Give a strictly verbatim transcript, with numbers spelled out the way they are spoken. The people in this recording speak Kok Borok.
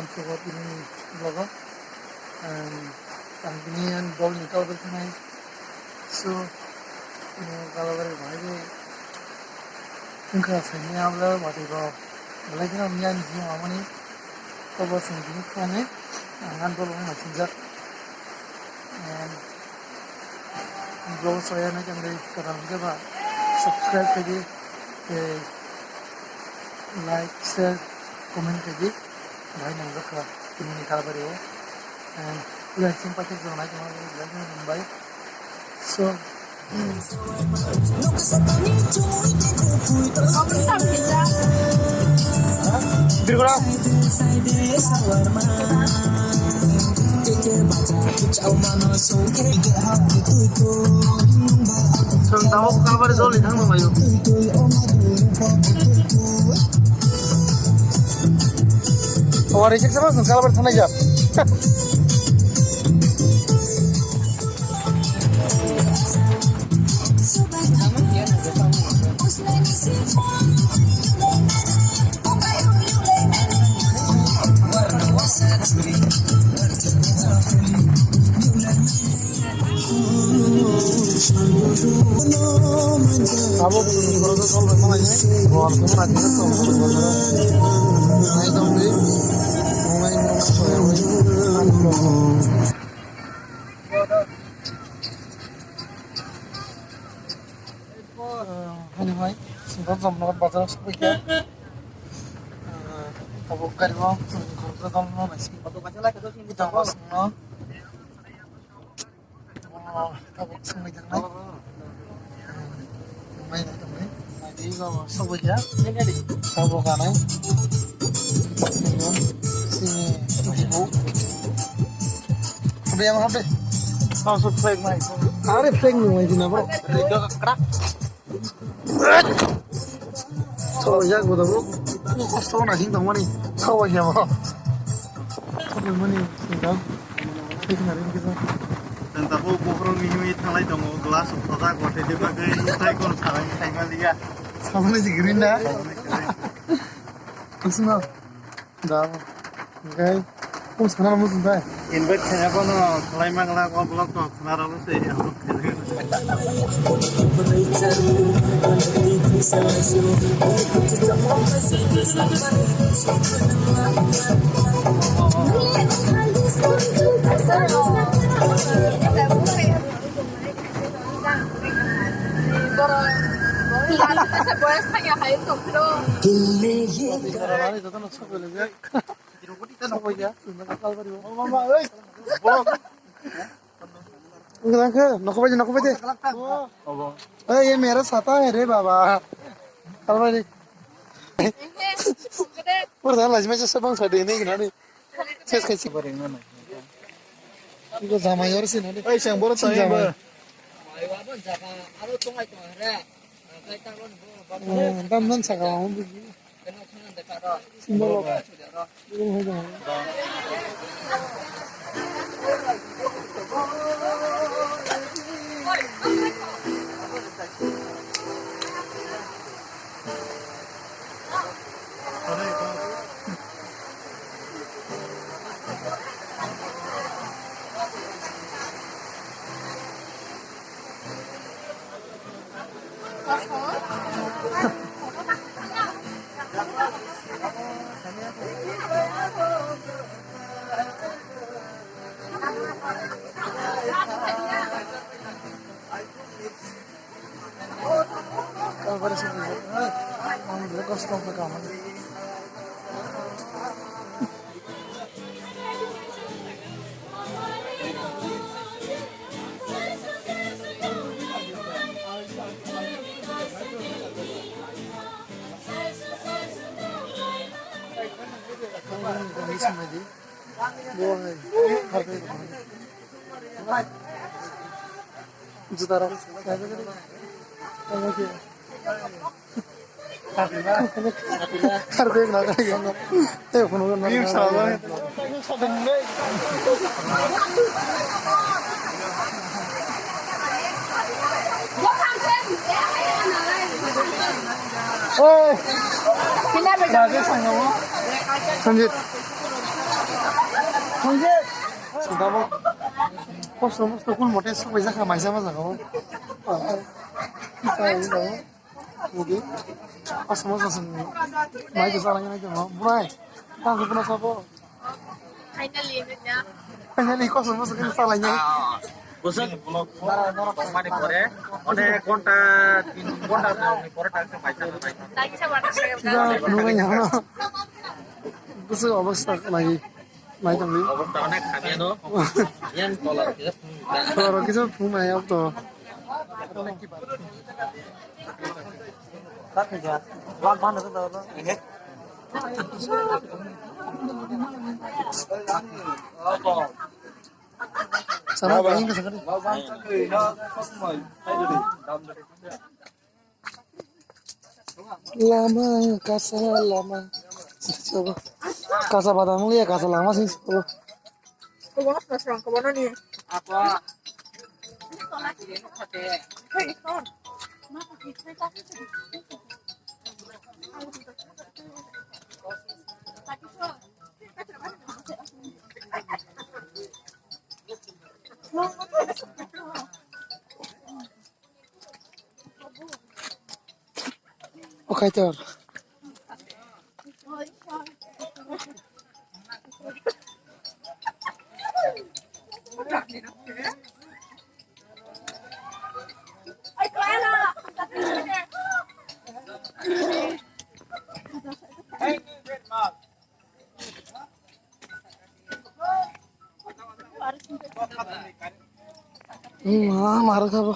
Sugo tini vlogo, um, ang tini ani dol ni Kalabari thangnai. So, tini Kalabari bahai bo wngkha saimanya abla watwi rok. Belai kheno wngya ani jiyung amani. Kobo chwng tini khanai, ang ani dol wngma sinjak. And vlog saya na kang dei, kanal hingke ba subscribe khaidi, tei like, share, comment khaidi, bahai nang jakha tini ni Kalabari o. And like sing paithak jora nai tongma bai, like nang bai. So, Tripura. Chwng tabuk Kalabari joli thangma laio. O reject sama chwng Kalabari thangnai jak. Abo khoroksa dol bai malai nai, bor khoroksa dol bai malai nai. Nai tong di, nai tong di. Hani hai, singkar Jamnagar bazar sokphaikha. Abo gari o khoroksa dol no naising. Ito masing no. Abo songwi thangnai. Mai nai tongwi. Mai di go sokphaikha. Sabo kanai. Sini ibu. Habis yang habis. Langsung flag mai. Are flag nung mai dina bro. Rega krak. Sawa yak bo dabo. Kosto na sing tong mani. Sawa ya bo. Mani sing tong. Tik na ring kisa. Dan tabo bukrong ni himi thanglai tongo glass of soda gote de bagwi tai kon salai thai maliya. Sabani si green da. Kusma. Da, hwnkhe, kung sana muchung bai? Invite khaina bono khlai mangla, o vlog no khna rw se, ang khaina. Wngkha, wngkha, nokho bai de, nokho bai de. Obo. Ei, ye mera sata hai re baba. Kalbai de. Por da lajma se sabang sa de ne gnani. Ses khai si. Ko jamai or sin hadi. Ei, sang boro tong ba. Dam nan saka ang buji. Sumber baba. Juta rok. Har koi na koi yang. Eh, phone ko na. Oi. Sanjit. Sugabo. Kosto mosto kun mote sok bai jakha maisa ma jagao. Mugi. Kosto mosto sung. Mai ko salang nai ko. Burai. Tang ko sabo. Finally, nanya. Finally, kosto mosto kun salang nai. Busuk, mani pore, one ghonta, tin ghonta pore, pore tak se maisa, maisa. Nungai ya, no. Busuk obostha lagi. Mai tongwi. Obostha onek hamya no. Yang tola kisa phung. Tola kisa phung nai ab to. Sana ba hinga sakali. Lama kasa lama. Coba. Kasa badang liya kasa lama sih. Coba. Coba mas mas lang coba nani. Apa? Okay, tor. Hmm, ah, maro sabo.